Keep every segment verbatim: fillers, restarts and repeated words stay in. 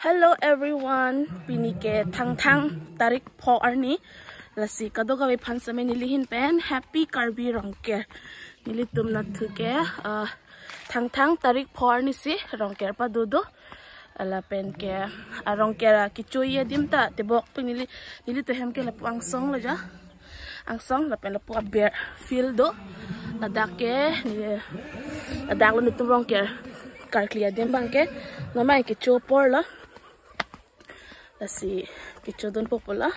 Hello everyone, pini ke Thangthang tarik pho arni. Lasi kadokave aphan seme neli ahin pen Happy Karbi Rongker. Nelitum nathu ke, ah, Thangthang tarik pho arni si Rongker pado do. Lapen ke, ah, Rongker, ah, kecho adim ta tebok pen neli, nelitum ahem ke lapu angsong lo ja. Angsong lapen lapu aber field do. Ladak ke, ni, ladak lo nelitum Rongker karkli adim abang ke. Namai kecho apor lo. Lasi kecho dunpo pulo.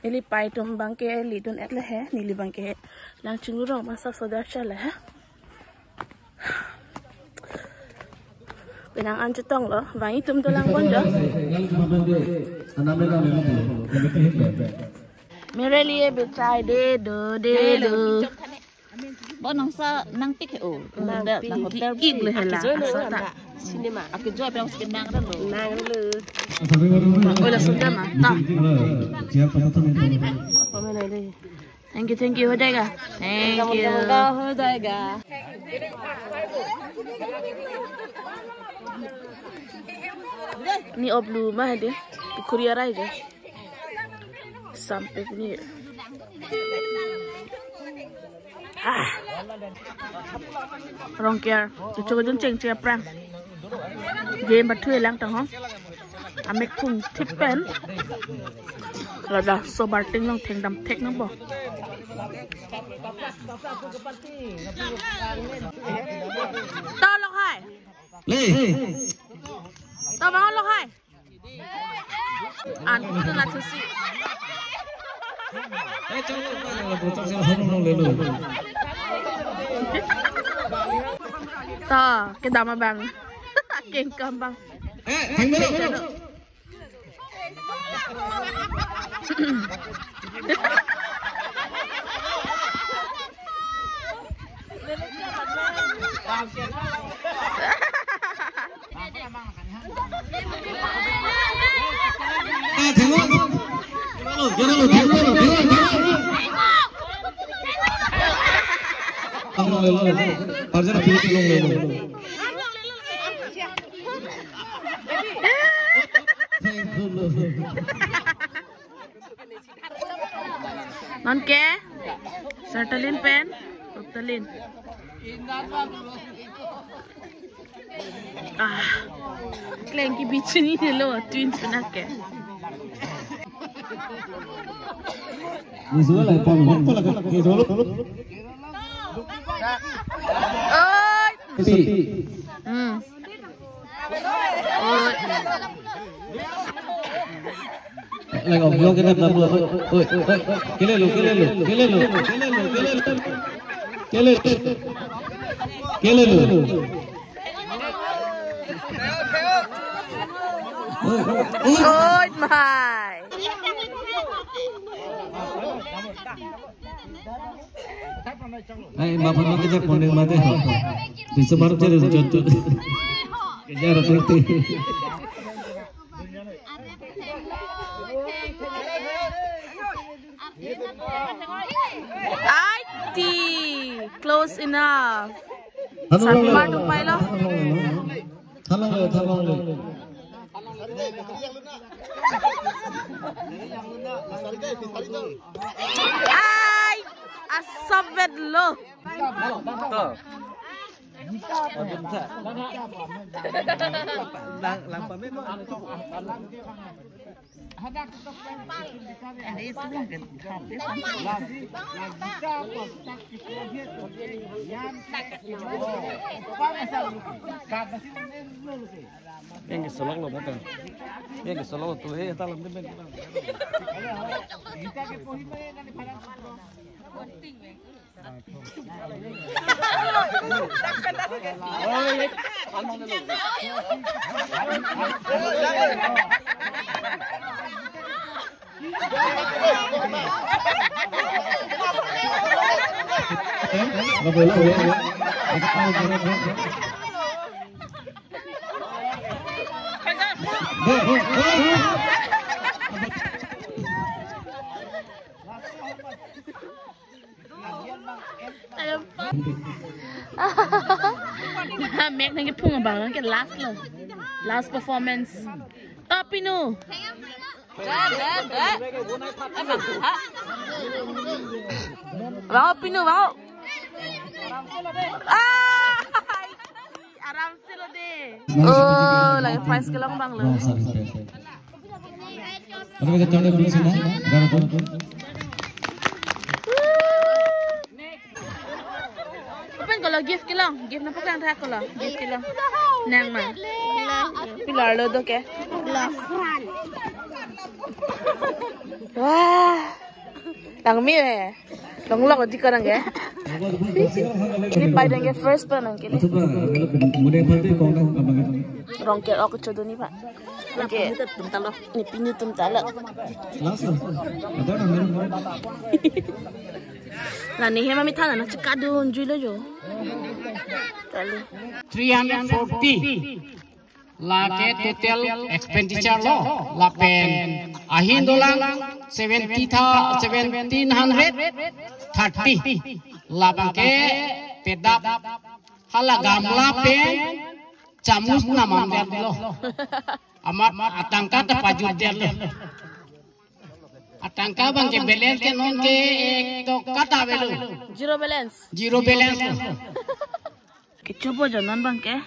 Neli pei atum abang ke ledun et le he. Neli abang ke lang chinglu rong ma sap sodar cha le he. Penang an chetong lo, vang itum dolang pon jo. Mere liye bichai de do de do. Bo nangsa nangpik he o. Nangpik. Nang hotel ik le hela. Akejo lo asa ta. Cinema. Akejo abang si nang lo. Nang lo. Ola sunda ma. Ta. Apa mana le? Thank you, thank you, ho jayega. Thank you. Ho jayega. Ni oblu ma hadi. Pukhuri arai je. Sampai ni. Ah. Rongker. Kecho kejun cheng cheng aphrang. Game bathu elang tang ho. Amek phung thip pen. Ladak so barting long thengdam thek nang bo. To lok hai. Le. To bang lok hai. An tu na thusi. Eh, chalo, chalo, chalo, chalo, chalo, chalo, chalo. To, kedam abang. Kengkam abang. Eh, thang dulu. Ah, thang dulu. Thang dulu, thang dulu, thang dulu, thang dulu. Thang dulu, thang dulu. Parjana pilih tolong dulu. Non ke? Sertalin pen? Sertalin. Ah. Kleng ke bichini de lo, twins na ke. Ni suwa la pon, pon la ke, ni suwa lo. Oi. Ti. Hmm. Lagi oblong kita dalam dua. Oi, oi, oi. Kele lo, kele lo, kele lo, kele lo, kele lo. Kele. Kele lo. Oi, oi, oi. Oi, mai. Ai, ma phan ma kejak pon ding mate ho. Bisa baru jadi jatuh. Kejar nanti. Ai ti, close enough. Halo, Sarpi halo, Martung halo, pailo. Halo, halo. Thalang le, thalang le. Ai, asap vet lo. To. Lang, lang pamit mo. Yang ke selok lo, betul. Yang ke selok tu, eh, talam dia main. Mek nangkephung abang nang ke last lo. Last performance. Top Pinu. Vang o Pinu, vang o. Ah! Aram si lo de. Oh, lagi prize kelong abang lo. Kami ke tangte dulu sini, garut. Open ko lo, gift kelong, gift nangpaklang tha ko lo, gift kelong. Nang ma. Pilo arlo do ke. Wah. Langme eh. Longlok di ko nang ke. Ini pai dang ke first pa nang ke. Rong ke ok chodo ni pa. Nang ke. Ni Pinu atum ta lo. La ne hem amethan nangchekadun jui lo jo. Kali. Three hundred forty. Lake total expenditure lo, lapen ahin dolang seventy tha, seventeen hundred thirty. Labang ke pedap hala gamla pen chamus namam der lo. Amat atangka ta pajut der lo. Atangka abang ke balance ke non ke ek toka ta avelo. Zero balance. Zero balance lo. Kechopo jo non abang ke.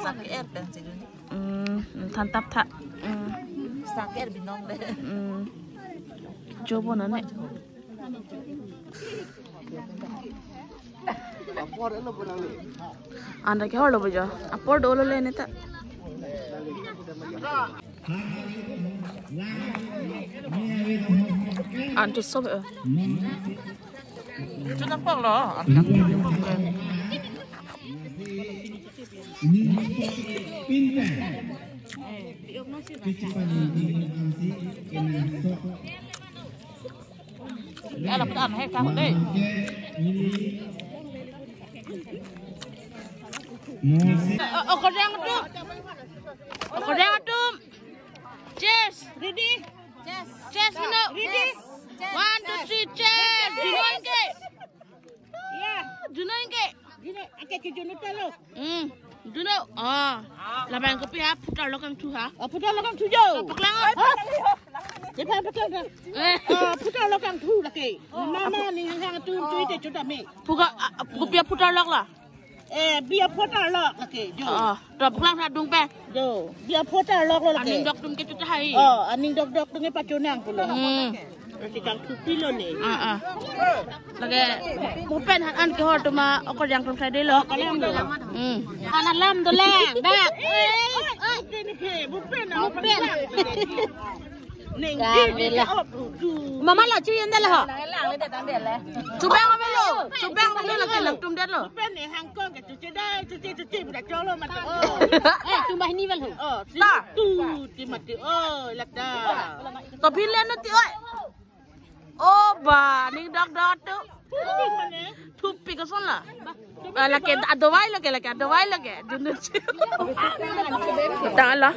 Sak er pen si dun. Hmm, than tap tha. Hmm. Sak er binong le. Hmm. Chopo non ne. Anda ke holo bojo. Apor dolo le ne ta. Antu sob. Itu nampak lo. Ala petan hai kamu deh. Okorjang atum. Okorjang atum. Chess, ready? Chess. Chess, Juno. Ready? One, two, three, chess. Juno ke. Ya. Juno ke. Juno, ake ke Juno ta lo. Hmm. Juno. Ah. Labang kopi ha, putar lo kangthu ha. Oh, putar lo kangthu jo. Paklang. Ha? Dia paklang. Eh. Oh, putar lo kangthu lake. Mama ning hang hang tu tu ite chuta me. Puga, ah, kopi ha putar lo la. Eh, bia putar lo lake jo. Ah, to paklang tha dung pen. Jo, bia putar lo lake. Aning dok dung ke chuta hai. Oh, aning dok dok dung ke pachunang pulo. Hmm. Roti kangthu pilo ne. Ah, ah. Lake, mo pen han an ke hor tuma okorjang atum khai de lo. Kalang do. Hmm. Han alam do le, dak. Eh, eh, ini ke, mo pen, mo pen. Neng, kalang de la. Mama la chu yen de la ho. Chubang avelo. Chubang avelo lake nangtum de lo. Mo pen ne hangkong ke chuche dai, chuche, chuche, budak cholo mati. Oh. Eh, tum banghini vel ho. Oh, si tu, ti mati. Oh, lata. To phin le no ti oi. Oh, ba, ning dok dok tu. Thupi koson la. Ah, lake adovai lake, lake adovai lake. Junut. Tala.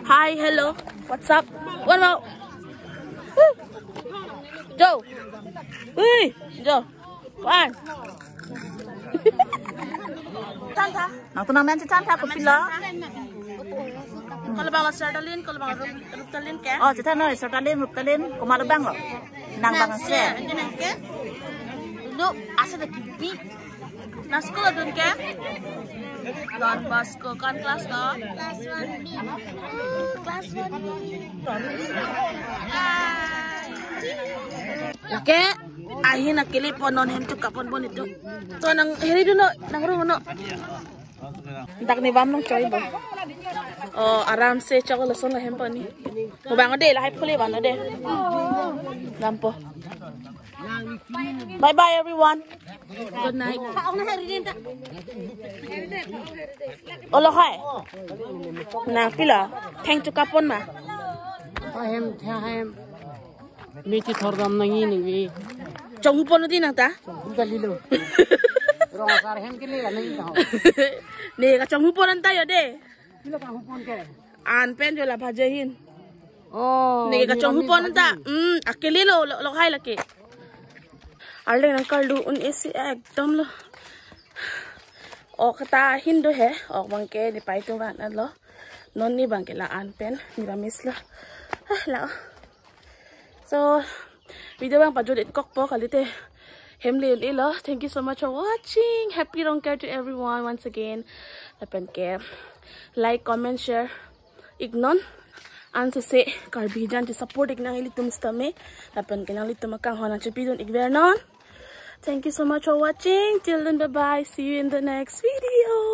Hi, hello. What's up? One more. Woo. Jo. Ui, jo. One. Tanta. Nangtum nang dan chethan tha kopilo. Kalau bang Sertalin, kalau bang Rup-, Ruptalin ke? Oh, chethan noi, Sertalin, Ruptalin, komat abang lo. Nang bang se. Nang se, nang ke? Dulu asa da kipi. Nang school adun ke? Don Bosco, kon class ko? Class one B. Uh, class one B. Hai. Oke. Ahin akele pon non hem chukapon pon itum. To nang heri dun non, nangrung non. Dak ne bam nangchoi bo. Oh, aram se chok lason la hem pon ni. Mo bang de lahai phule bang de. Dampo. Bye bye everyone. Good night. Olo hai. Nangpilo. Theng chukapon ma. Hem, hem. Miti thordam nangji ningve. Chonghu pon di nang ta? Chonghu kali lo. Rong asar hem kele anai ta ho. Ne kachonghu pon anta jo de. Pilo kachonghu pon ke? An pen jo la bhaje hin. Oh, ne kachonghu pon anta. Hmm, akele lo, lo, lo hai lake. Arleng nangkarlu un-e si ekdom lo. Ok ta ahin do he, ok abangke nepei atum van-an lo. Non ne abangke la-an pen, ne ba miss lo. Ah, la. So, video abang pajut-ik kokpo kalite hem le-un-e lo. Thank you so much for watching. Happy Rongker to everyone once again. Lapen ke like, comment, share iknon. Ansi se Karbi jan che support-ik nang ilitum sitame. Lapen ke nanglitum akanghon nangchepidun-ik vernon. Thank you so much for watching. Till then, bye bye. See you in the next video.